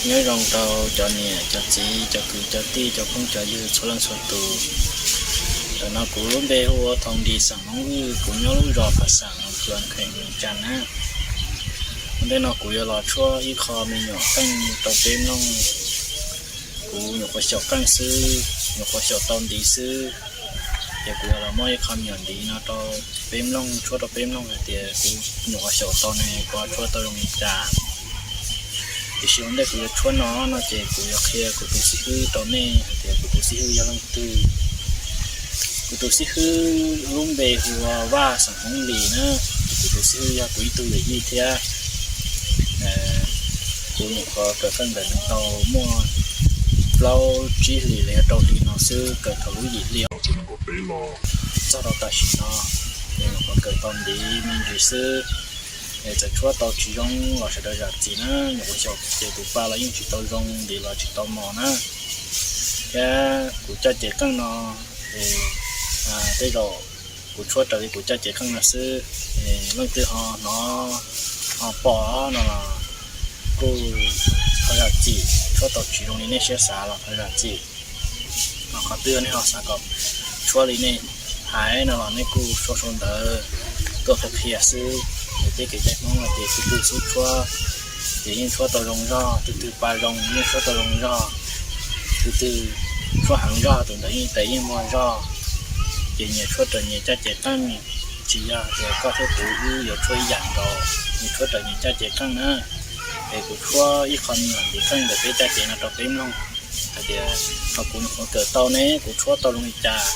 Nyob zoo rau cov niam cov txiv cov kwv cov tij cov phooj cov ywg txhua leej txhua tus. Ntawm no kuv lub npe hu ua Thoo Dis xeem Hmoob Vwj, kuv nyob lub zos Phav Xaam Pluas Kheem Vias Cas na. Ua ntej no kuv yuav los tshuab ib qho me nyuam qeej rau peb mloog. Kuv nyuam qhuav xyaum qeej xwb, nyuam qhuav xyaum tau ntiv xwb. Ces kuv yuav los muab ib qho me nyuam ntiv no rau peb mloog, tshuab rau peb mloog hais tias kuv nyuam qhuav xyaum tau ne, kuv tshuab tau zoo li cas. Tiam sis ua ntej kuv yuav tshuab no no ces kuv yuav qhia kuv tus xib hwb rau nej hais tias kuv tus xib hwb yog leej twg. Kuv tus xib hwb lub npe hu ua Vaj xeem Hmoob Lis na. Kuv tus xib hwb yog kuv ib tug yawm yij thiab. Kuv nyuam qhuav kawm qeej ntawm nws tau muaj plaub tsib hlis los yog rau hli no xwb, kawm thaum lub yim hli os, txog rau tam sim no, es nyuam qhuav kawm tau ntiv me ntsis xwb. Es txawm tshuab tau tsis zoo los sawv daws zam txim na, nyuam qhuav xyaum ces tus pa los yeej tsis tau zoo, ntiv los tsis tau mos na. Thiab kuv caj ces qeej no, es tej zaum kuv tshuab raws li kuv caj ces qeej no xwb. Es leej twg ho hnov ho pom no los kuj thov zam txim, tshuab tau tsis zoo li nej siab xav los thov zam txim. Ho qhov twg nej ho xav kom tshuab li nej hais no los nej kuj sau sau ntawv tuaj qhia qhia xwb. Es peb kev cai Hmoob no ces tus twg xub tshuab ces yeej tshuab tau zoo zog, tus twg pa zoo yeej tshuab tau zoo zog, tus twg tshuab heev zog tus ntawd yeej tes yeej muag zog. Ces nyias tshuab raws nyias caj ces qeej, tsis yog tias koj thiab kuv wb yuav tshuab ib yam nkaus, nyias tshuab raws nyias caj ces qeej na. Es kuv tshuab ib qho me nyuam ntiv qeej ntawm peb caj ces no rau peb mloog hais tias thaum kuv nyuam qhuav kawm tau ne kuv tshuab tau zoo li cas.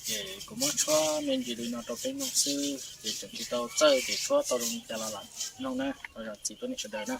Ces kuv muab tshuab me ntsis li no rau peb mloog xwb ces tseem tsis tau txawj ces tshuab tau zoo li cas los lam mloog na, zam txim rau nej sawv daws na.